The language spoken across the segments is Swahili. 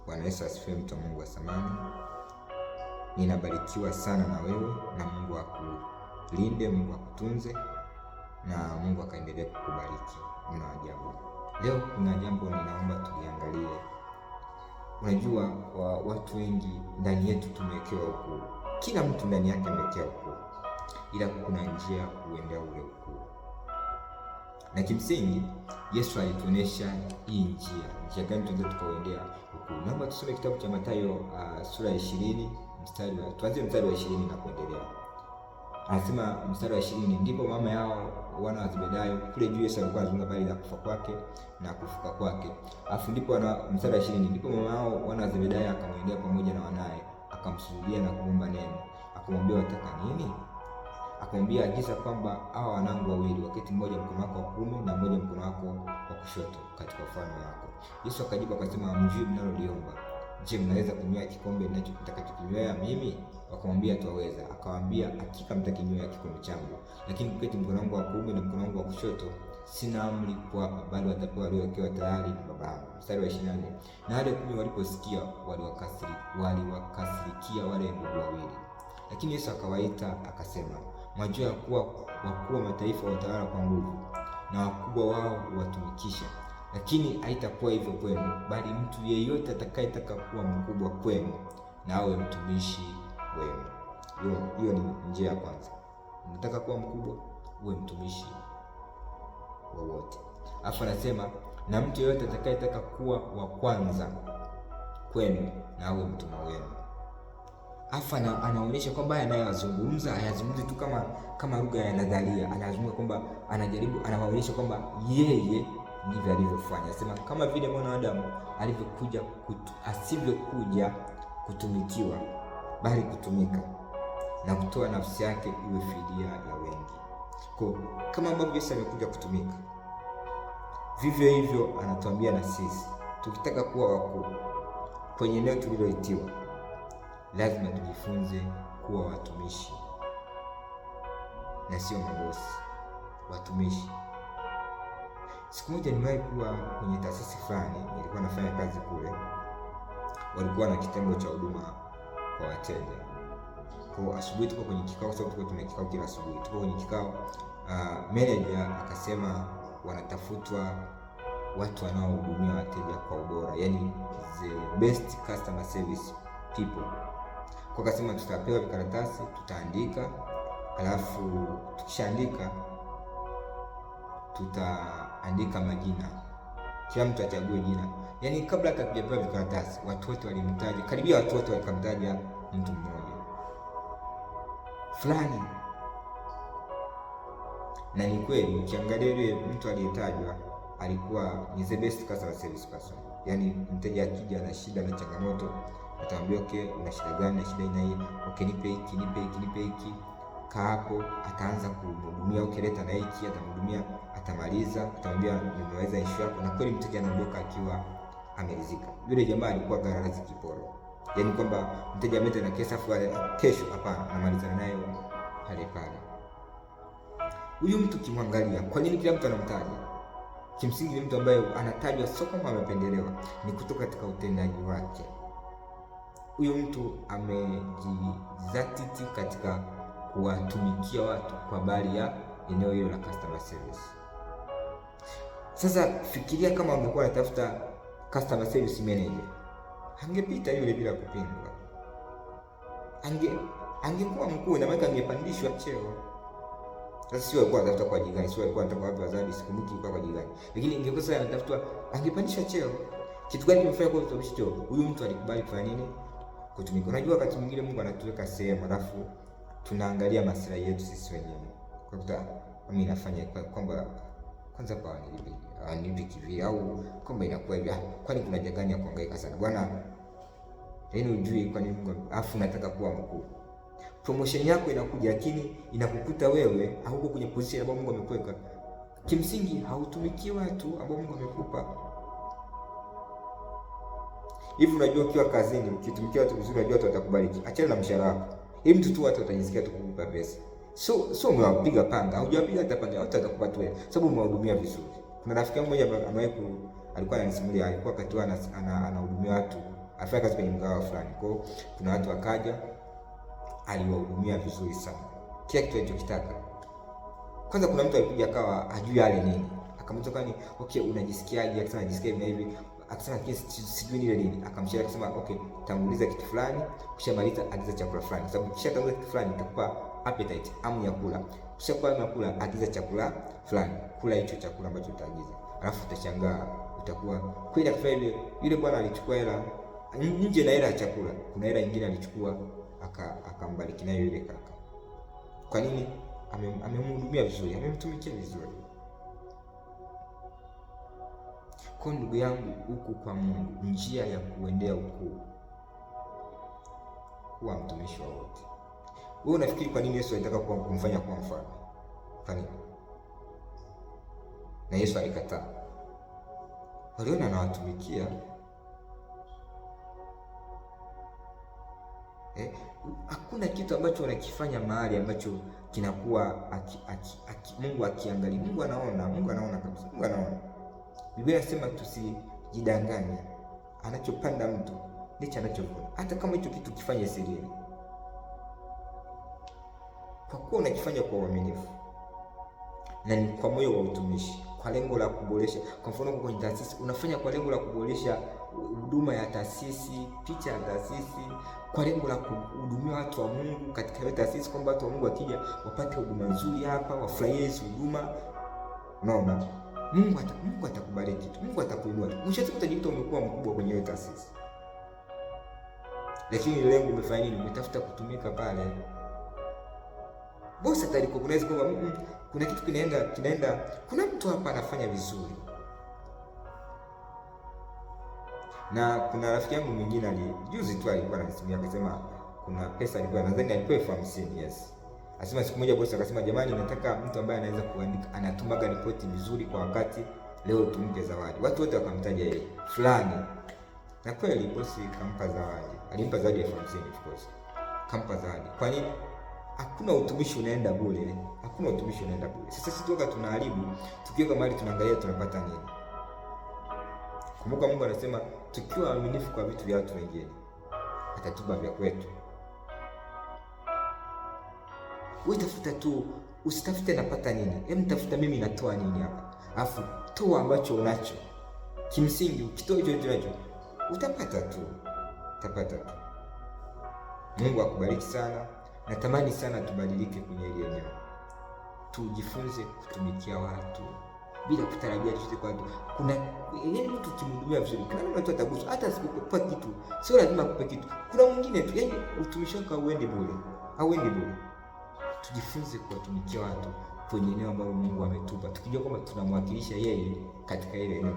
Bwana Yesu asifiwe, mtu wa Mungu wa thamani. Ninabarikiwa sana na wewe, na Mungu akulinde, Mungu akutunze na Mungu akaendelea kukubariki mno ajabu. Leo kuna jambo ninaomba tuliangalie. Unajua, wa watu wengi ndani yetu tumewekewa ukuu, kila mtu ndani yake amewekewa ukuu, ila kuna njia ya kuendea ule ukuu, na kimsingi Yesu alituonyesha hii njia. Njia gani tunaweza tukauendea ukuu? Naomba tusome kitabu cha Mathayo sura ya 20 mstari wa, tuanzie mstari wa 20 na kuendelea. Anasema mstari wa 20, ndipo mama yao wana wa Zebedayo kule juu. Yesu alikuwa anazungumza habari za kufa kwake na kufuka kwake. Alafu ndipo wana, mstari wa 20, ndipo mama yao wana wa Zebedayo akamwendea pamoja na wanaye, akamsujudia na kumwomba neno. Akamwambia, wataka nini? Akamwambia, agiza kwamba hawa wanangu wawili waketi, mmoja mkono wako wa kuume na mmoja mkono wako wa kushoto katika ufalme wako. Yesu akajibu akasema, hamjui mnaloliomba. Je, mnaweza kunywea kikombe nitakachokinywea mimi? Wakamwambia, twaweza. Akawaambia, hakika mtakinywea kikombe changu, lakini kuketi mkono wangu wa kuume na mkono wangu wa kushoto sina amri kuwapa, bali watapewa waliowekewa tayari na Baba yangu. Mstari wa 24, na wale 10 waliposikia waliwakasirikia wale ndugu wawili. Lakini Yesu akawaita akasema, mwajua ya kuwa wakuu wa mataifa watawala kwa nguvu na wakubwa wao huwatumikisha, lakini haitakuwa hivyo kwenu, bali mtu yeyote atakayetaka kuwa mkubwa kwenu na awe mtumishi wenu. Hiyo ni njia ya kwanza. Unataka kuwa mkubwa, uwe mtumishi wa wote. Alafu anasema na mtu yeyote atakayetaka kuwa wa kwanza kwenu na awe mtumwa wenu. Alafu anaonyesha kwamba haya anayozungumza hayazungumzi tu kama lugha ya nadharia, anazungumza kwamba anajaribu, anawaonyesha kwamba yeye ndivyo alivyofanya. Anasema kama vile mwana wa Adamu alivyokuja asivyokuja kutumikiwa, bali kutumika na kutoa nafsi yake iwe fidia ya wengi. Kwa kama ambavyo Yesu amekuja kutumika, vivyo hivyo anatuambia na sisi tukitaka kuwa wakuu kwenye eneo tuliloitiwa, lazima tujifunze kuwa watumishi na sio mabosi, watumishi. Siku moja nimewahi kuwa kwenye taasisi fulani, nilikuwa nafanya kazi kule, walikuwa na kitengo cha huduma kwa wateja. Kwa asubuhi tuko kwenye kikao, sababu tuko tuna kikao kila asubuhi, tuko kwenye kikao, manager akasema wanatafutwa watu wanaohudumia wateja kwa ubora, yani the best customer service people. Kwa akasema tutapewa vikaratasi, tutaandika, alafu tukishaandika tutaandika majina, kila mtu achague jina. Yaani kabla hata hatujapewa vikaratasi, watu wote walimtaja, karibia watu wote wakamtaja mtu mmoja fulani, na ni kweli ukiangalia yule mtu aliyetajwa alikuwa ni the best customer service person. Yaani mteja akija na shida na changamoto atamwambia okay, una shida gani? Na shida ina hii, okay, nipe hiki, nipe hiki, nipe hiki. Kaa hapo, ataanza kumhudumia. Okay, leta na hiki, atamhudumia, atamaliza, atamwambia nimeweza issue yako, na kweli mteja anaondoka akiwa ameridhika. Yule jamaa alikuwa gararazi kiporo, yaani kwamba mteja ameleta na kesi afu kesho, hapana, anamalizana nayo pale pale. Huyu mtu kimwangalia, kwa nini kila mtu anamtaja? Kimsingi ni mtu ambaye anatajwa sio kwamba amependelewa, ni kutoka katika utendaji wake. Huyu mtu amejizatiti katika kuwatumikia watu kwa habari ya eneo hilo la customer service. Sasa fikiria kama angekuwa anatafuta customer service manager, angepita yule bila kupingwa, angekuwa mkuu na maana angepandishwa cheo. Sasa sio alikuwa anatafuta kwa ajili gani, sio alikuwa anataka wapi wazazi, sikumbuki ilikuwa kwa ajili gani, lakini ingekuwa sasa anatafutwa, angepandishwa cheo. Kitu gani kimefanya kwa kupandishwa cheo? Huyu mtu alikubali kufanya nini? Kutumika. Unajua, wakati mwingine Mungu anatuweka sehemu alafu tunaangalia maslahi yetu sisi wenyewe, kwa kuta mimi nafanya kwamba kwanza kwa wanilipi kivi au kwamba inakuwa hivi, kwani kuna haja gani ya kuhangaika sana bwana? Yaani ujui kwani Mungu, afu nataka kuwa mkuu. Promotion yako inakuja, lakini inakukuta wewe hauko kwenye position ambayo Mungu amekuweka. Kimsingi hautumiki watu ambao Mungu amekupa. Hivi unajua ukiwa kazini ukitumikia watu vizuri, unajua watu watakubariki. Achana na mshahara wako. Hivi mtu tu watu watajisikia tu kukupa pesa. So umewapiga panga, hujawapiga hata panga, watu watakupa tu hela sababu umewahudumia vizuri. Kuna rafiki yangu mmoja amewahi alikuwa ananisimulia, alikuwa wakati anahudumia watu Alifanya kazi kwenye mgahawa fulani. Kwa kuna watu wakaja, aliwahudumia vizuri sana, kila kitu alichokitaka. Kwanza kuna mtu alikuja akawa hajui ale nini, akamuuliza kwani, okay, unajisikiaje? Akasema najisikia hivi na hivi, akasema lakini sijui nile nini. Akamshauri akasema, okay, tanguliza kitu fulani, ukishamaliza agiza chakula fulani, sababu kisha tanguliza kitu fulani itakupa appetite, hamu ya kula. Kisha kwa hamu ya kula, agiza chakula fulani, kula hicho chakula ambacho utaagiza, alafu utashangaa utakuwa kweli. Akafanya hivyo, yule bwana alichukua hela nje na hela ya chakula, kuna hela nyingine alichukua akambariki nayo yule kaka. Kwa nini? Amemhudumia vizuri, amemtumikia vizuri. Kwa ndugu yangu, huku kwa Mungu, njia ya kuendea ukuu, kuwa mtumishi wa wote. Wewe unafikiri kwa nini Yesu alitaka kumfanya kuwa mfalme? Kwa nini? Na Yesu alikataa. Waliona anawatumikia. Hakuna kitu ambacho unakifanya mahali ambacho kinakuwa Mungu akiangalia. Mungu anaona, Mungu anaona kabisa. Mungu anaona. Biblia inasema tusijidanganye. Anachopanda mtu ndicho anachovuna. Hata kama hicho kitu kifanye sirini, kwa kuwa unakifanya kwa uaminifu na ni kwa moyo wa utumishi, kwa lengo la kuboresha. Kwa mfano, uko kwenye taasisi unafanya kwa lengo la kuboresha huduma ya taasisi, picha ya taasisi, kwa lengo la kuhudumia watu wa Mungu katika hiyo taasisi, kwamba watu wa Mungu wakija wapate huduma nzuri hapa, wafurahie hizo huduma. Unaona, Mungu atakubariki tu, Mungu atakuinua. Mwisho siku utajikuta umekuwa mkubwa kwenye hiyo taasisi, lakini lengo umefanya nini? Umetafuta kutumika pale. Bosi atarecognize kwamba kuna kitu kinaenda, kuna mtu hapa anafanya vizuri. Na kuna rafiki yangu mwingine juzi tu alikuwa ananisimia akasema kuna pesa alikuwa nadhani alipewa 50,000, yes. Asema siku moja bosi akasema, jamani, nataka mtu ambaye anaweza kuandika, anatumaga ripoti vizuri kwa wakati, leo tumpe zawadi. Watu wote wakamtaja yeye fulani, na kweli bosi kampa zawadi, alimpa zawadi 50,000 of course, kampa zawadi. Kwa nini? Hakuna utumishi unaenda bure, hakuna utumishi unaenda bure. Sasa sisi tuoga tunaharibu, tukiweka mahali tunaangalia tunapata nini. Kumbuka Mungu anasema tukiwa waaminifu kwa vitu vya watu wengine atatupa vya kwetu. Wewe tafuta tu, usitafute napata nini. Hem, tafuta mimi natoa nini hapa, alafu toa ambacho unacho. Kimsingi ukitoa hicho unacho utapata tu, utapata tu. Mungu akubariki sana. Natamani sana tubadilike kwenye hili eneo, tujifunze kutumikia watu bila kutarajia chochote kwa watu. Kuna yaani, mtu ukimhudumia vizuri, kuna mtu ataguswa, hata asipokupa kitu, sio lazima akupe kitu. Kuna mwingine tu, yaani utumishi wako hauendi bure, hauendi bure. Tujifunze kuwatumikia watu kwenye eneo ambalo Mungu ametupa, tukijua kwamba tunamwakilisha yeye katika ile eneo.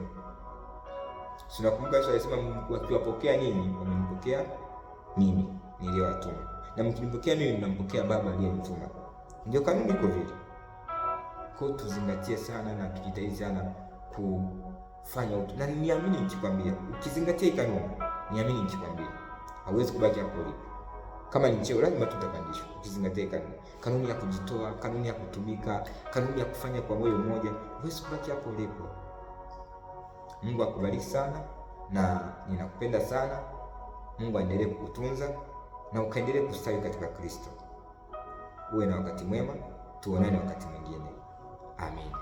Tunakumbuka Yesu alisema, wakiwapokea ninyi wamenipokea mimi niliyowatuma, na mkinipokea mimi mnampokea Baba aliyenituma. Ndio kanuni iko vile. Kwa hiyo tuzingatie sana na tujitahidi sana kufanya utu, na niamini nikikwambia, ukizingatia hii kanuni, niamini nikikwambia, hauwezi kubaki hapo ulipo. Kama ni cheo lazima tutapandishwa, ukizingatia kanuni, kanuni ya kujitoa, kanuni ya kutumika, kanuni ya kufanya kwa moyo mmoja, huwezi kubaki hapo ulipo. Mungu akubariki sana na ninakupenda sana. Mungu aendelee kukutunza na ukaendelee kustawi katika Kristo. Uwe na wakati mwema, tuonane wakati mwingine. Amina.